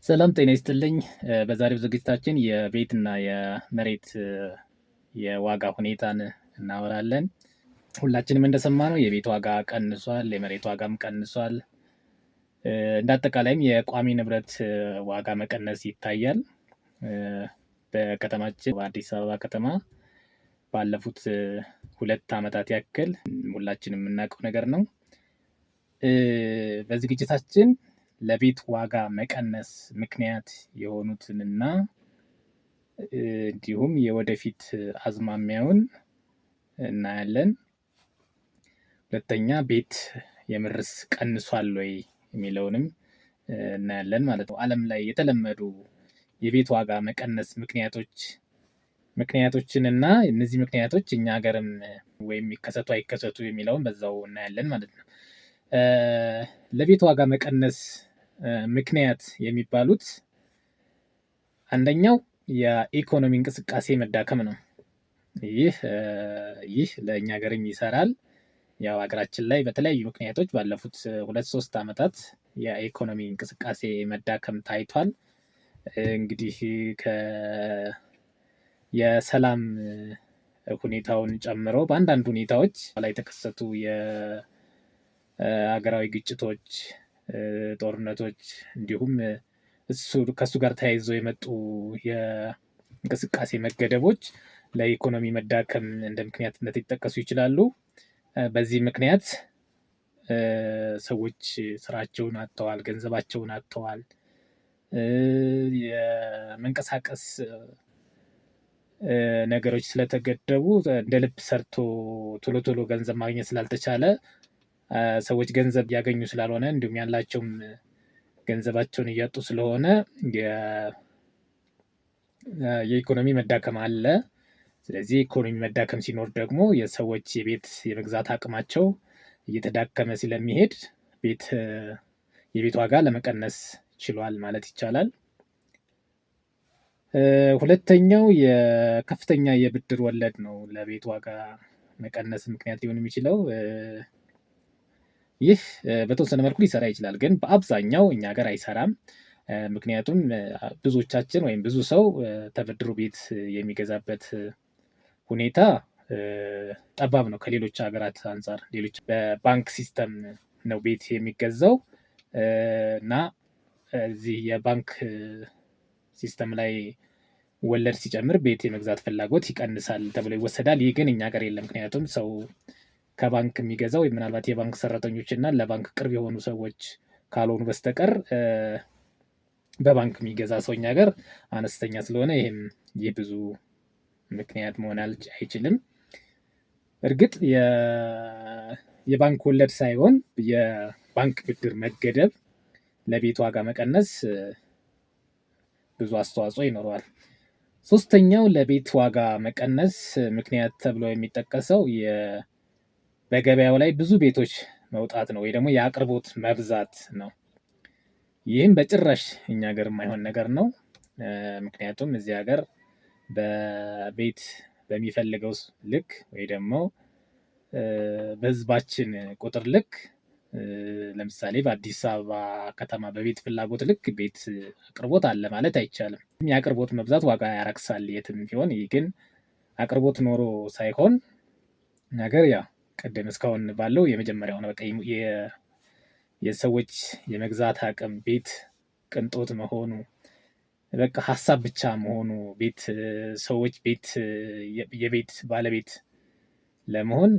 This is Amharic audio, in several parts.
ሰላም ጤና ይስጥልኝ። በዛሬው ዝግጅታችን የቤትና የመሬት የዋጋ ሁኔታን እናወራለን። ሁላችንም እንደሰማነው የቤት ዋጋ ቀንሷል፣ የመሬት ዋጋም ቀንሷል። እንደ አጠቃላይም የቋሚ ንብረት ዋጋ መቀነስ ይታያል። በከተማችን በአዲስ አበባ ከተማ ባለፉት 2 ዓመታት ያክል ሁላችንም የምናውቀው ነገር ነው። በዝግጅታችን ለቤት ዋጋ መቀነስ ምክንያት የሆኑትንና እንዲሁም የወደፊት አዝማሚያውን እናያለን። ሁለተኛ ቤት የምርስ ቀንሷል ወይ የሚለውንም እናያለን ማለት ነው። ዓለም ላይ የተለመዱ የቤት ዋጋ መቀነስ ምክንያቶችን እና እነዚህ ምክንያቶች እኛ ሀገርም ወይም ይከሰቱ አይከሰቱ የሚለውን በዛው እናያለን ማለት ነው። ለቤት ዋጋ መቀነስ ምክንያት የሚባሉት አንደኛው የኢኮኖሚ እንቅስቃሴ መዳከም ነው። ይህ ይህ ለእኛ ሀገርም ይሰራል። ያው ሀገራችን ላይ በተለያዩ ምክንያቶች ባለፉት 2-3 ዓመታት የኢኮኖሚ እንቅስቃሴ መዳከም ታይቷል። እንግዲህ የሰላም ሁኔታውን ጨምሮ በአንዳንድ ሁኔታዎች ላይ የተከሰቱ የሀገራዊ ግጭቶች፣ ጦርነቶች እንዲሁም ከእሱ ጋር ተያይዘው የመጡ የእንቅስቃሴ መገደቦች ለኢኮኖሚ መዳከም እንደ ምክንያትነት ሊጠቀሱ ይችላሉ። በዚህ ምክንያት ሰዎች ስራቸውን አጥተዋል፣ ገንዘባቸውን አጥተዋል። የመንቀሳቀስ ነገሮች ስለተገደቡ እንደ ልብ ሰርቶ ቶሎ ቶሎ ገንዘብ ማግኘት ስላልተቻለ፣ ሰዎች ገንዘብ ያገኙ ስላልሆነ፣ እንዲሁም ያላቸውም ገንዘባቸውን እያጡ ስለሆነ የኢኮኖሚ መዳከም አለ። ስለዚህ ኢኮኖሚ መዳከም ሲኖር ደግሞ የሰዎች የቤት የመግዛት አቅማቸው እየተዳከመ ስለሚሄድ የቤት ዋጋ ለመቀነስ ችሏል ማለት ይቻላል። ሁለተኛው የከፍተኛ የብድር ወለድ ነው ለቤት ዋጋ መቀነስ ምክንያት ሊሆን የሚችለው። ይህ በተወሰነ መልኩ ሊሰራ ይችላል፣ ግን በአብዛኛው እኛ ሀገር አይሰራም። ምክንያቱም ብዙዎቻችን ወይም ብዙ ሰው ተበድሮ ቤት የሚገዛበት ሁኔታ ጠባብ ነው። ከሌሎች ሀገራት አንፃር ሌሎች በባንክ system ነው ቤት የሚገዛው፣ እና እዚህ የባንክ system ላይ ወለድ ሲጨምር ቤት የመግዛት ፍላጎት ይቀንሳል ተብሎ ይወሰዳል። ይህ ግን እኛ ሀገር የለም። ምክንያቱም ሰው ከባንክ የሚገዛው ምናልባት የባንክ ሰራተኞች እና ለባንክ ቅርብ የሆኑ ሰዎች ካልሆኑ በስተቀር በባንክ የሚገዛ ሰው እኛ ሀገር አነስተኛ ስለሆነ ይህ ብዙ ምክንያት መሆን አይችልም። እርግጥ የባንክ ወለድ ሳይሆን የባንክ ብድር መገደብ ለቤት ዋጋ መቀነስ ብዙ አስተዋጽኦ ይኖረዋል። ሶስተኛው ለቤት ዋጋ መቀነስ ምክንያት ተብሎ የሚጠቀሰው በገበያው ላይ ብዙ ቤቶች መውጣት ነው ወይ ደግሞ የአቅርቦት መብዛት ነው። ይህም በጭራሽ እኛ ሀገር የማይሆን ነገር ነው። ምክንያቱም እዚህ ሀገር በቤት በሚፈልገው ልክ ወይ ደግሞ በህዝባችን ቁጥር ልክ፣ ለምሳሌ በአዲስ አበባ ከተማ በቤት ፍላጎት ልክ ቤት አቅርቦት አለ ማለት አይቻልም። የአቅርቦት መብዛት ዋጋ ያረክሳል የትም ቢሆን። ይህ ግን አቅርቦት ኖሮ ሳይሆን ነገር ያ ቅድም እስካሁን ባለው የመጀመሪያው ነው። በቃ የሰዎች የመግዛት አቅም፣ ቤት ቅንጦት መሆኑ፣ በቃ ሀሳብ ብቻ መሆኑ፣ ቤት ሰዎች ቤት የቤት ባለቤት ለመሆን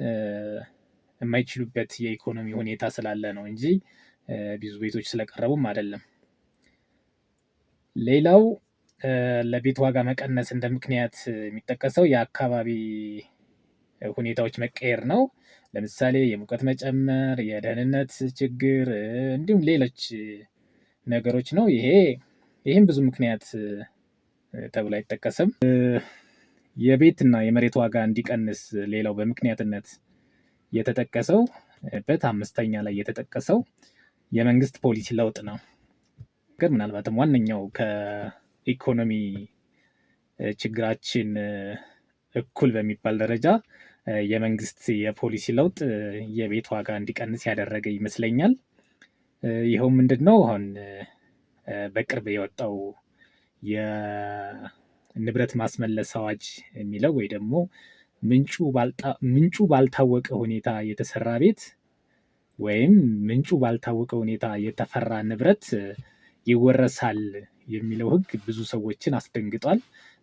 የማይችሉበት የኢኮኖሚ ሁኔታ ስላለ ነው እንጂ ብዙ ቤቶች ስለቀረቡም አይደለም። ሌላው ለቤት ዋጋ መቀነስ እንደ ምክንያት የሚጠቀሰው የአካባቢ ሁኔታዎች መቀየር ነው። ለምሳሌ የሙቀት መጨመር፣ የደህንነት ችግር እንዲሁም ሌሎች ነገሮች ነው። ይሄም ብዙ ምክንያት ተብሎ አይጠቀስም። የቤት እና የመሬት ዋጋ እንዲቀንስ ሌላው በምክንያትነት የተጠቀሰው በት አምስተኛ ላይ የተጠቀሰው የመንግስት ፖሊሲ ለውጥ ነው። ግን ምናልባትም ዋነኛው ከኢኮኖሚ ችግራችን እኩል በሚባል ደረጃ የመንግስት የፖሊሲ ለውጥ የቤት ዋጋ እንዲቀንስ ያደረገ ይመስለኛል። ይኸው ምንድነው? አሁን በቅርብ የወጣው የንብረት ማስመለስ አዋጅ የሚለው ወይ ደግሞ ምንጩ ባልታወቀ ሁኔታ የተሰራ ቤት ወይም ምንጩ ባልታወቀ ሁኔታ የተፈራ ንብረት ይወረሳል የሚለው ህግ ብዙ ሰዎችን አስደንግጧል።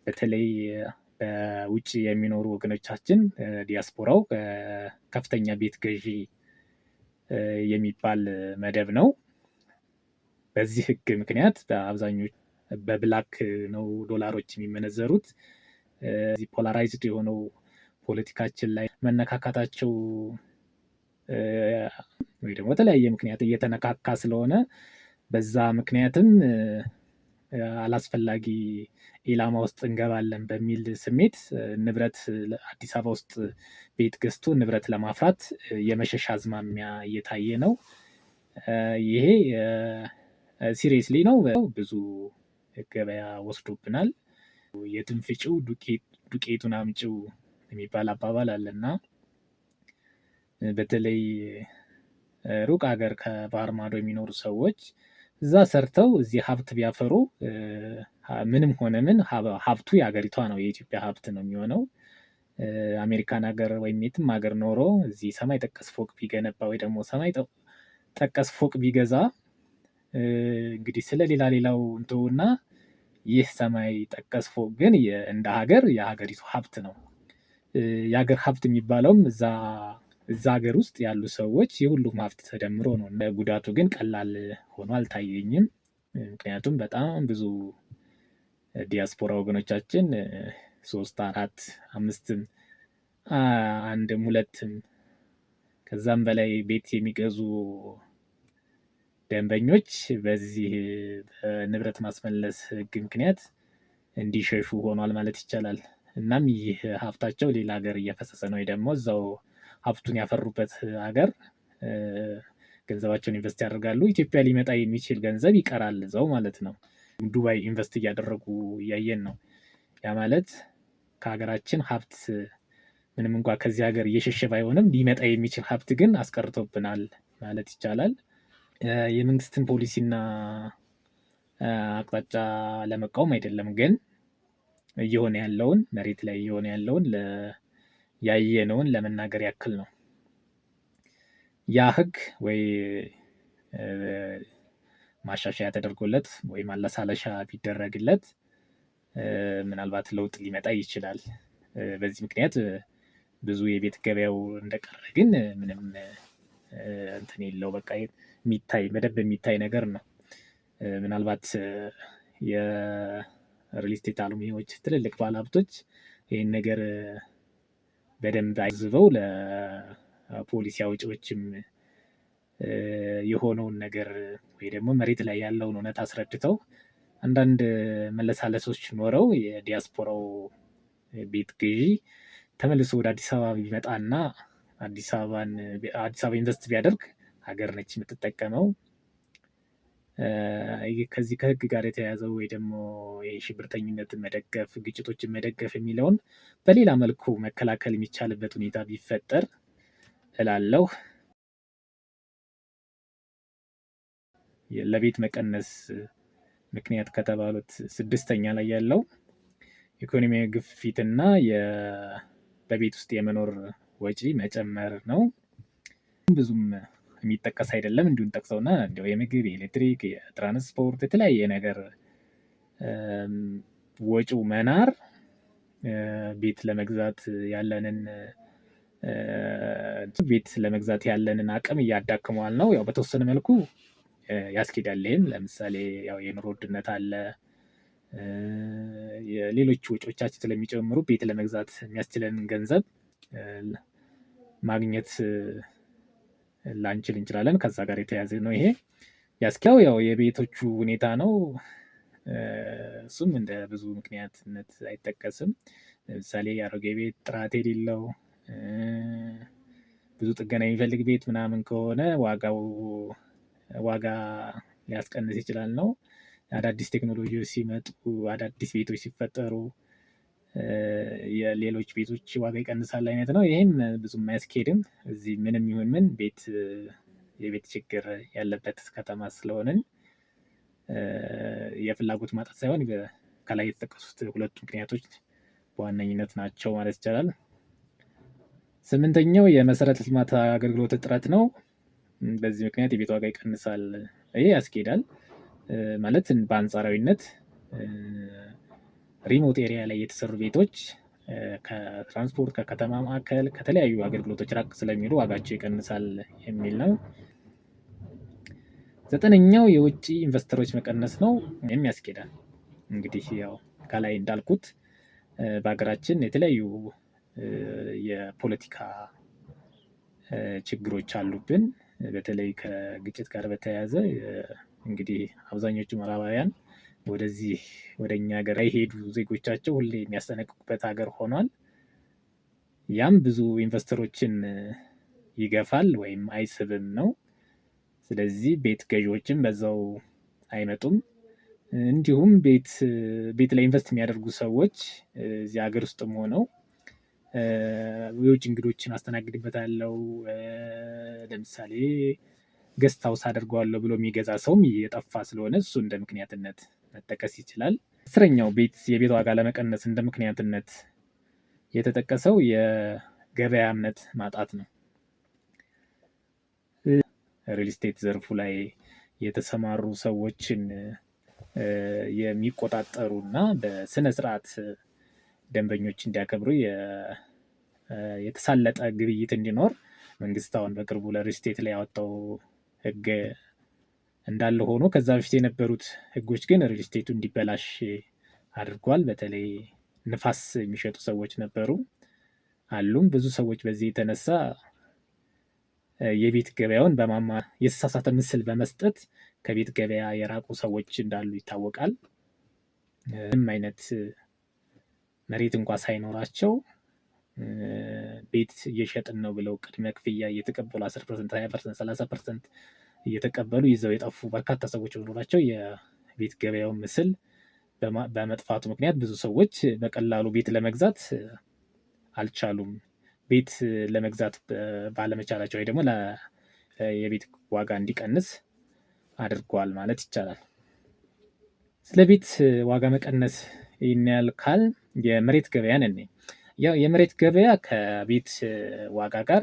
በተለይ በውጭ የሚኖሩ ወገኖቻችን፣ ዲያስፖራው ከፍተኛ ቤት ገዢ የሚባል መደብ ነው። በዚህ ህግ ምክንያት በአብዛኞቹ በ black ነው ዶላሮች የሚመነዘሩት። Polarized የሆነው ፖለቲካችን ላይ መነካካታቸው ወይ ደግሞ በተለያየ ምክንያት እየተነካካ ስለሆነ በዛ ምክንያትም አላስፈላጊ ኢላማ ውስጥ እንገባለን በሚል ስሜት ንብረት አዲስ አበባ ውስጥ ቤት ገዝቶ ንብረት ለማፍራት የመሸሽ አዝማሚያ እየታየ ነው። ይሄ seriously ነው፣ ብዙ ገበያ ወስዶብናል። የትም ፍጪው ዱቄቱን አምጪው የሚባል አባባል አለና በተለይ ሩቅ ሀገር ከባህር ማዶ የሚኖሩ ሰዎች እዛ ሰርተው እዚህ ሀብት ቢያፈሩ ምንም ሆነ ምን ሀብቱ የሀገሪቷ ነው፣ የኢትዮጵያ ሀብት ነው የሚሆነው። አሜሪካን ሀገር ወይም የትም ሀገር ኖሮ እዚህ ሰማይ ጠቀስ ፎቅ ቢገነባ ወይ ደግሞ ሰማይ ጠቀስ ፎቅ ቢገዛ፣ እንግዲህ ስለ ሌላ ሌላው እንተውና ይህ ሰማይ ጠቀስ ፎቅ ግን እንደ ሀገር የሀገሪቱ ሀብት ነው። የሀገር ሀብት የሚባለውም እዛ ሀገር ውስጥ ያሉ ሰዎች የሁሉም ሀብት ተደምሮ ነው። ጉዳቱ ግን ቀላል ሆኖ አልታየኝም። ምክንያቱም በጣም ብዙ ዲያስፖራ ወገኖቻችን ሶስት፣ አራት፣ አምስትም፣ አንድም፣ ሁለትም ከዛም በላይ ቤት የሚገዙ ደንበኞች በዚህ በንብረት ማስመለስ ህግ ምክንያት እንዲሸሹ ሆኗል ማለት ይቻላል። እናም ይህ ሀብታቸው ሌላ ሀገር እየፈሰሰ ነው፣ ወይ ደግሞ እዛው ሀብቱን ያፈሩበት ሀገር ገንዘባቸውን invest ያደርጋሉ። ኢትዮጵያ ሊመጣ የሚችል ገንዘብ ይቀራል እዛው ማለት ነው። ዱባይ invest እያደረጉ እያየን ነው። ያ ማለት ከሀገራችን ሀብት ምንም እንኳ ከዚህ ሀገር እየሸሸ ባይሆንም ሊመጣ የሚችል ሀብት ግን አስቀርቶብናል ማለት ይቻላል። የመንግስትን ፖሊሲና አቅጣጫ ለመቃወም አይደለም፣ ግን እየሆነ ያለውን፣ መሬት ላይ እየሆነ ያለውን፣ ያየነውን ለመናገር ያክል ነው። ያ ህግ ወይ ማሻሻያ ተደርጎለት ወይ ማለሳለሻ ቢደረግለት ምናልባት ለውጥ ሊመጣ ይችላል። በዚህ ምክንያት ብዙ የቤት ገበያው እንደቀረ ግን ምንም እንትን የለው፣ በቃ የሚታይ፣ በደንብ የሚታይ ነገር ነው። ምናልባት የ real estate አልሚዎች፣ ትልልቅ ባለሀብቶች ይህን ነገር በደንብ አይዝበው ለፖሊሲ አውጪዎችም የሆነውን ነገር ወይ ደግሞ መሬት ላይ ያለውን እውነት አስረድተው አንዳንድ መለሳለሶች ኖረው የዲያስፖራው ቤት ግዢ ተመልሶ ወደ አዲስ አበባ ቢመጣና አዲስ አበባ invest ቢያደርግ ሀገር ነች የምትጠቀመው። ከዚህ ከህግ ጋር የተያያዘው ወይ ደግሞ የሽብርተኝነትን መደገፍ፣ ግጭቶችን መደገፍ የሚለውን በሌላ መልኩ መከላከል የሚቻልበት ሁኔታ ቢፈጠር እላለሁ። ለቤት መቀነስ ምክንያት ከተባሉት ስድስተኛ ላይ ያለው ኢኮኖሚያዊ ግፊትና በቤት ውስጥ የመኖር ወጪ መጨመር ነው። ብዙም የሚጠቀስ አይደለም። እንዲሁም ጠቅሰውና እንዲያው የምግብ፣ የኤሌክትሪክ፣ የትራንስፖርት፣ የተለያየ ነገር ወጪው መናር ቤት ለመግዛት ያለንን አቅም እያዳክመዋል ነው። ያው በተወሰነ መልኩ ያስኬዳል። ይሄም ለምሳሌ ያው የኑሮ ውድነት አለ። የሌሎች ወጪዎቻችን ስለሚጨምሩ ቤት ለመግዛት የሚያስችለንን ገንዘብ ማግኘት ላንችል እንችላለን። ከዛ ጋር የተያያዘ ነው ይሄ። ያስኪያው ያው የቤቶቹ ሁኔታ ነው። እሱም እንደ ብዙ ምክንያትነት አይጠቀስም። ለምሳሌ የአሮጌ ቤት፣ ጥራት የሌለው፣ ብዙ ጥገና የሚፈልግ ቤት ምናምን ከሆነ ዋጋ ሊያስቀንስ ይችላል ነው። አዳዲስ ቴክኖሎጂዎች ሲመጡ፣ አዳዲስ ቤቶች ሲፈጠሩ የሌሎች ቤቶች ዋጋ ይቀንሳል አይነት ነው። ይሄም ብዙም አያስኬድም። እዚህ ምንም ይሁን ምን የቤት ችግር ያለበት ከተማ ስለሆንን የፍላጎት ማጣት ሳይሆን ከላይ የተጠቀሱት ሁለቱ ምክንያቶች በዋነኝነት ናቸው ማለት ይቻላል። ስምንተኛው የመሰረተ ልማት አገልግሎት እጥረት ነው። በዚህ ምክንያት የቤት ዋጋ ይቀንሳል። ይሄ ያስኬዳል ማለት በአንጻራዊነት remote area ላይ የተሰሩ ቤቶች ከትራንስፖርት፣ ከከተማ ማዕከል፣ ከተለያዩ አገልግሎቶች ራቅ ስለሚሉ ዋጋቸው ይቀንሳል የሚል ነው። ዘጠነኛው የውጭ ኢንቨስተሮች መቀነስ ነው። ይህም ያስኬዳል። እንግዲህ ያው ከላይ እንዳልኩት በሀገራችን የተለያዩ የፖለቲካ ችግሮች አሉብን። በተለይ ከግጭት ጋር በተያያዘ እንግዲህ አብዛኞቹ ምዕራባውያን ወደዚህ ወደ እኛ ሀገር አይሄዱ ዜጎቻቸው ሁሌ የሚያስጠነቅቁበት ሀገር ሆኗል። ያም ብዙ ኢንቨስተሮችን ይገፋል ወይም አይስብም ነው። ስለዚህ ቤት ገዢዎችም በዛው አይመጡም። እንዲሁም ቤት ላይ invest የሚያደርጉ ሰዎች እዚህ ሀገር ውስጥም ሆነው የውጭ እንግዶችን አስተናግድበታለሁ፣ ለምሳሌ guest house አደርገዋለሁ ብሎ የሚገዛ ሰውም እየጠፋ ስለሆነ እሱ እንደ ምክንያትነት መጠቀስ ይችላል። 10ኛው የቤት ዋጋ ለመቀነስ እንደ ምክንያትነት የተጠቀሰው የገበያ እምነት ማጣት ነው። ሪል ስቴት ዘርፉ ላይ የተሰማሩ ሰዎችን የሚቆጣጠሩና በስነ ስርዓት ደንበኞች እንዲያከብሩ የተሳለጠ ግብይት እንዲኖር መንግስት አሁን በቅርቡ ለሪል ስቴት ላይ ያወጣው ህግ እንዳለ ሆኖ ከዛ በፊት የነበሩት ህጎች ግን ሪል ስቴቱ እንዲበላሽ አድርጓል። በተለይ ንፋስ የሚሸጡ ሰዎች ነበሩ አሉም። ብዙ ሰዎች በዚህ የተነሳ የቤት ገበያውን በማማ የተሳሳተ ምስል በመስጠት ከቤት ገበያ የራቁ ሰዎች እንዳሉ ይታወቃል። ምንም አይነት መሬት እንኳን ሳይኖራቸው ቤት እየሸጥን ነው ብለው ቅድመ ክፍያ እየተቀበሉ 10%፣ 20%፣ 30% እየተቀበሉ ይዘው የጠፉ በርካታ ሰዎች በመኖራቸው የቤት ገበያው ምስል በመጥፋቱ ምክንያት ብዙ ሰዎች በቀላሉ ቤት ለመግዛት አልቻሉም። ቤት ለመግዛት ባለመቻላቸው ወይ ደግሞ የቤት ዋጋ እንዲቀንስ አድርጓል ማለት ይቻላል። ስለ ቤት ዋጋ መቀነስ ይህን ያህል ካልን የመሬት ገበያን እንይ። ያው የመሬት ገበያ ከቤት ዋጋ ጋር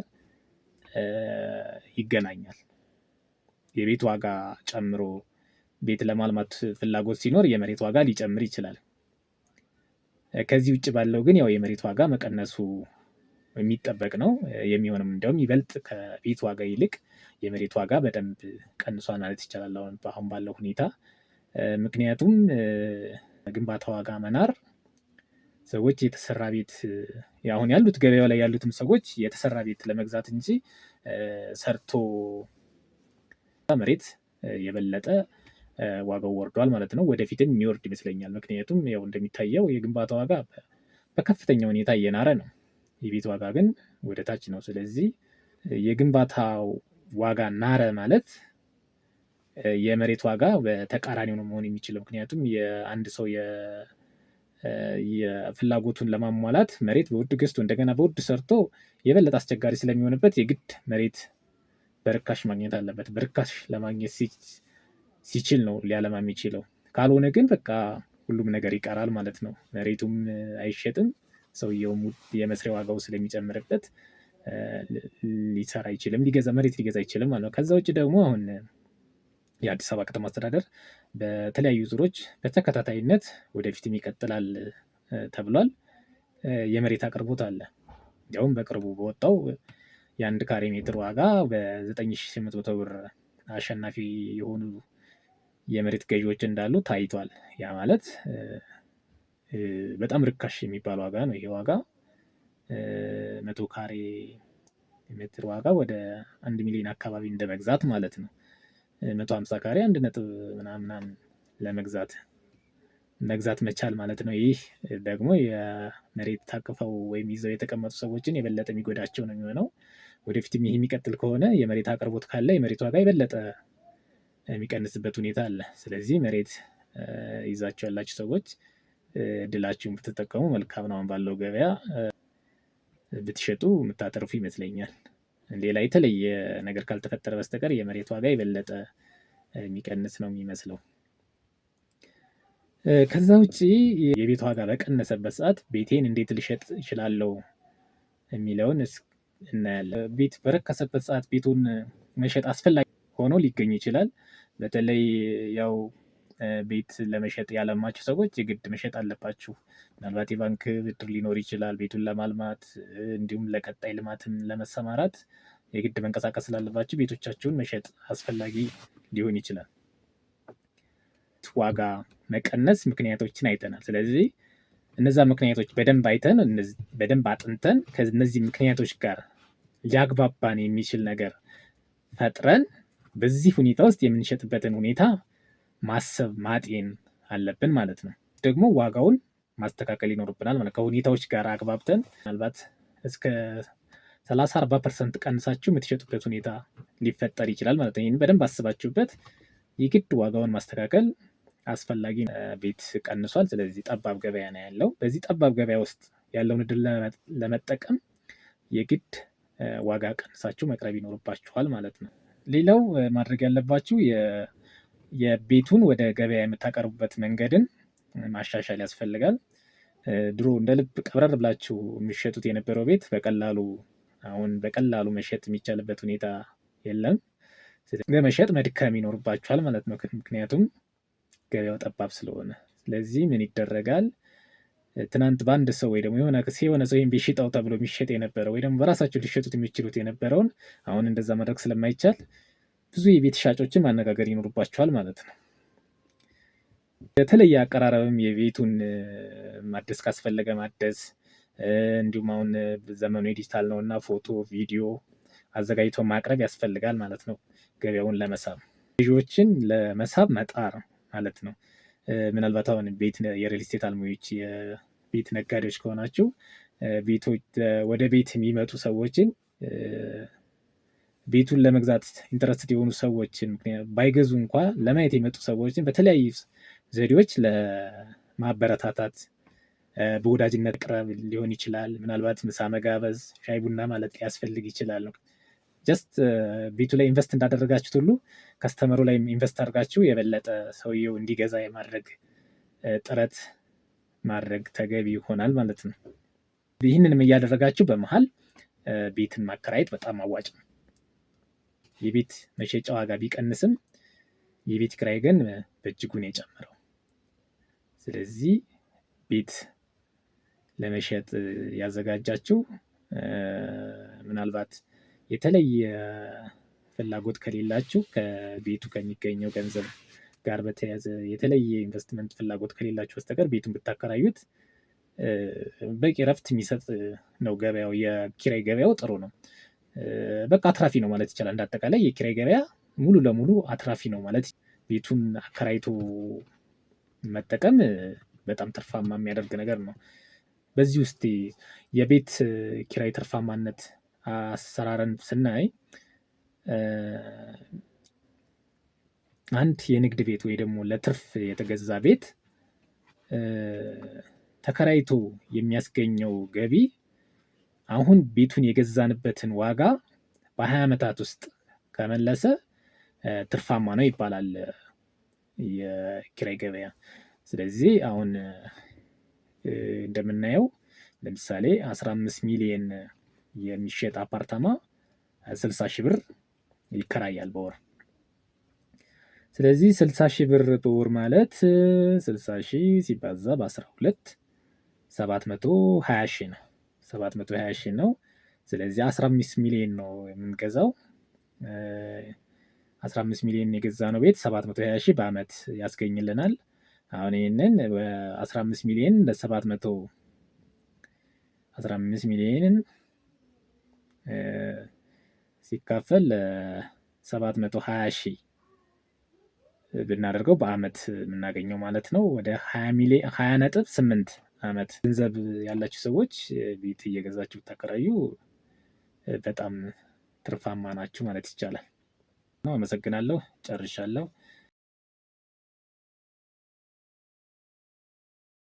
ይገናኛል። የቤት ዋጋ ጨምሮ ቤት ለማልማት ፍላጎት ሲኖር የመሬት ዋጋ ሊጨምር ይችላል። ከዚህ ውጭ ባለው ግን ያው የመሬት ዋጋ መቀነሱ የሚጠበቅ ነው የሚሆንም። እንደውም ይበልጥ ከቤት ዋጋ ይልቅ የመሬት ዋጋ በደንብ ቀንሷል ማለት ይቻላል አሁን ባለው ሁኔታ። ምክንያቱም ግንባታ ዋጋ መናር ሰዎች የተሰራ ቤት አሁን ያሉት ገበያው ላይ ያሉትም ሰዎች የተሰራ ቤት ለመግዛት እንጂ ሰርቶ መሬት የበለጠ ዋጋው ወርዷል ማለት ነው። ወደፊትም የሚወርድ ይመስለኛል። ምክንያቱም ያው እንደሚታየው የግንባታ ዋጋ በከፍተኛ ሁኔታ እየናረ ነው። የቤት ዋጋ ግን ወደ ታች ነው። ስለዚህ የግንባታው ዋጋ ናረ ማለት የመሬት ዋጋ በተቃራኒው ነው መሆን የሚችለው። ምክንያቱም የአንድ ሰው የፍላጎቱን ለማሟላት መሬት በውድ ገዝቶ እንደገና በውድ ሰርቶ የበለጠ አስቸጋሪ ስለሚሆንበት የግድ መሬት በርካሽ ማግኘት አለበት። በርካሽ ለማግኘት ሲችል ነው ሊያለማ የሚችለው። ካልሆነ ግን በቃ ሁሉም ነገር ይቀራል ማለት ነው። መሬቱም አይሸጥም፣ ሰውየውም የመስሪያ ዋጋው ስለሚጨምርበት ሊሰራ አይችልም፣ መሬት ሊገዛ አይችልም ማለት ነው። ከዛ ውጭ ደግሞ አሁን የአዲስ አበባ ከተማ አስተዳደር በተለያዩ ዙሮች በተከታታይነት ወደፊትም ይቀጥላል ተብሏል። የመሬት አቅርቦት አለ። እንዲያውም በቅርቡ በወጣው የአንድ ካሬ ሜትር ዋጋ በ9800 ብር አሸናፊ የሆኑ የመሬት ገዢዎች እንዳሉ ታይቷል። ያ ማለት በጣም ርካሽ የሚባል ዋጋ ነው። ይሄ ዋጋ 100 ካሬ ሜትር ዋጋ ወደ 1 ሚሊዮን አካባቢ እንደመግዛት ማለት ነው። 150 ካሬ አንድ ነጥብ ምናምን ለመግዛት መግዛት መቻል ማለት ነው። ይህ ደግሞ የመሬት ታቅፈው ወይም ይዘው የተቀመጡ ሰዎችን የበለጠ የሚጎዳቸው ነው የሚሆነው። ወደፊትም ይህ የሚቀጥል ከሆነ የመሬት አቅርቦት ካለ የመሬት ዋጋ የበለጠ የሚቀንስበት ሁኔታ አለ። ስለዚህ መሬት ይዛችሁ ያላችሁ ሰዎች እድላችሁን ብትጠቀሙ መልካም ነው። አሁን ባለው ገበያ ብትሸጡ የምታተርፉ ይመስለኛል። ሌላ የተለየ ነገር ካልተፈጠረ በስተቀር የመሬት ዋጋ የበለጠ የሚቀንስ ነው የሚመስለው። ከዛ ውጪ የቤት ዋጋ በቀነሰበት ሰዓት ቤቴን እንዴት ልሸጥ እችላለሁ የሚለውን እናያለን። ቤት በረከሰበት ሰዓት ቤቱን መሸጥ አስፈላጊ ሆኖ ሊገኝ ይችላል። በተለይ ያው ቤት ለመሸጥ ያለማችሁ ሰዎች የግድ መሸጥ አለባችሁ። ምናልባት የባንክ ብድር ሊኖር ይችላል ቤቱን ለማልማት፣ እንዲሁም ለቀጣይ ልማትም ለመሰማራት የግድ መንቀሳቀስ ስላለባችሁ ቤቶቻችሁን መሸጥ አስፈላጊ ሊሆን ይችላል። ዋጋ መቀነስ ምክንያቶችን አይተናል። ስለዚህ እነዛ ምክንያቶች በደንብ አይተን፣ በደንብ አጥንተን፣ ከእነዚህ ምክንያቶች ጋር ሊያግባባን የሚችል ነገር ፈጥረን በዚህ ሁኔታ ውስጥ የምንሸጥበትን ሁኔታ ማሰብ ማጤን አለብን ማለት ነው። ደግሞ ዋጋውን ማስተካከል ይኖርብናል ማለት ከሁኔታዎች ጋር አግባብተን ምናልባት እስከ 30 40% ቀንሳችሁ የምትሸጡበት ሁኔታ ሊፈጠር ይችላል ማለት ነው። ይህን በደንብ አስባችሁበት የግድ ዋጋውን ማስተካከል አስፈላጊ። ቤት ቀንሷል። ስለዚህ ጠባብ ገበያ ነው ያለው። በዚህ ጠባብ ገበያ ውስጥ ያለውን እድል ለመጠቀም የግድ ዋጋ ቀንሳችሁ መቅረብ ይኖርባችኋል ማለት ነው። ሌላው ማድረግ ያለባችሁ የቤቱን ወደ ገበያ የምታቀርቡበት መንገድን ማሻሻል ያስፈልጋል። ድሮ እንደ ልብ ቀብረር ብላችሁ የሚሸጡት የነበረው ቤት በቀላሉ አሁን በቀላሉ መሸጥ የሚቻልበት ሁኔታ የለም። ለመሸጥ መድከም ይኖርባችኋል ማለት ነው። ምክንያቱም ገበያው ጠባብ ስለሆነ። ስለዚህ ምን ይደረጋል? ትናንት በአንድ ሰው ወይ ደግሞ የሆነ ሰው ይሄን ቤት ሽጠው ተብሎ የሚሸጥ የነበረው ወይ ደግሞ በራሳቸው ሊሸጡት የሚችሉት የነበረውን አሁን እንደዛ ማድረግ ስለማይቻል ብዙ የቤት ሻጮችን ማነጋገር ይኖርባቸዋል ማለት ነው። የተለየ አቀራረብም የቤቱን ማደስ ካስፈለገ ማደስ፣ እንዲሁም አሁን ዘመኑ የዲጂታል ነው እና ፎቶ፣ ቪዲዮ አዘጋጅቶ ማቅረብ ያስፈልጋል ማለት ነው። ገበያውን ለመሳብ፣ ገዢዎችን ለመሳብ መጣር ማለት ነው። ምናልባት አሁን ቤት የሪል ስቴት አልሚዎች፣ የቤት ነጋዴዎች ከሆናችሁ ቤቶች ወደ ቤት የሚመጡ ሰዎችን፣ ቤቱን ለመግዛት interested የሆኑ ሰዎችን፣ ባይገዙ እንኳ ለማየት የመጡ ሰዎችን በተለያዩ ዘዴዎች ለማበረታታት በወዳጅነት ቅረብ ሊሆን ይችላል። ምናልባት ምሳ መጋበዝ፣ ሻይ ቡና ማለት ሊያስፈልግ ይችላል። Just ቤቱ ላይ invest እንዳደረጋችሁት ሁሉ customer ኡ ላይ invest አድርጋችሁ የበለጠ ሰውየው እንዲገዛ የማድረግ ጥረት ማድረግ ተገቢ ይሆናል ማለት ነው። ይህንንም እያደረጋችሁ በመሀል ቤትን ማከራየት በጣም አዋጭ ነው። የቤት መሸጫ ዋጋ ቢቀንስም የቤት ኪራይ ግን በእጅጉ ነው የጨመረው። ስለዚህ ቤት ለመሸጥ ያዘጋጃችሁ ምናልባት የተለየ ፍላጎት ከሌላችሁ፣ ከቤቱ ከሚገኘው ገንዘብ ጋር በተያያዘ የተለየ ኢንቨስትመንት ፍላጎት ከሌላችሁ በስተቀር ቤቱን ብታከራዩት በቂ እረፍት የሚሰጥ ነው። ገበያው የኪራይ ገበያው ጥሩ ነው። በቃ አትራፊ ነው ማለት ይቻላል። እንደ አጠቃላይ የኪራይ ገበያ ሙሉ ለሙሉ አትራፊ ነው ማለት ቤቱን አከራይቶ መጠቀም በጣም ትርፋማ የሚያደርግ ነገር ነው። በዚህ ውስጥ የቤት ኪራይ ትርፋማነት አሰራርን ስናይ አንድ የንግድ ቤት ወይ ደግሞ ለትርፍ የተገዛ ቤት ተከራይቶ የሚያስገኘው ገቢ አሁን ቤቱን የገዛንበትን ዋጋ በ20 ዓመታት ውስጥ ከመለሰ ትርፋማ ነው ይባላል የኪራይ ገበያ። ስለዚህ አሁን እንደምናየው ለምሳሌ 15 ሚሊየን የሚሸጥ አፓርታማ 60 ሺህ ብር ይከራያል በወር። ስለዚህ 60 ሺህ ብር በወር ማለት 60 ሺህ ሲባዛ በ12 720 ሺህ ነው። 720 ሺህ ነው። ስለዚህ 15 ሚሊየን ነው የምንገዛው። 15 ሚሊየን የገዛነው ቤት 720 ሺህ በአመት ያስገኝልናል። አሁን ይሄንን በ15 ሚሊየን በ700 15 ሚሊየን ሲካፈል 720 ሺህ ብናደርገው በአመት የምናገኘው ማለት ነው ወደ 20 ሚሊየን 20.8 አመት። ገንዘብ ያላችሁ ሰዎች ቤት እየገዛችሁ ብታከራዩ በጣም ትርፋማ ናችሁ ማለት ይቻላል። አመሰግናለሁ። ጨርሻለሁ።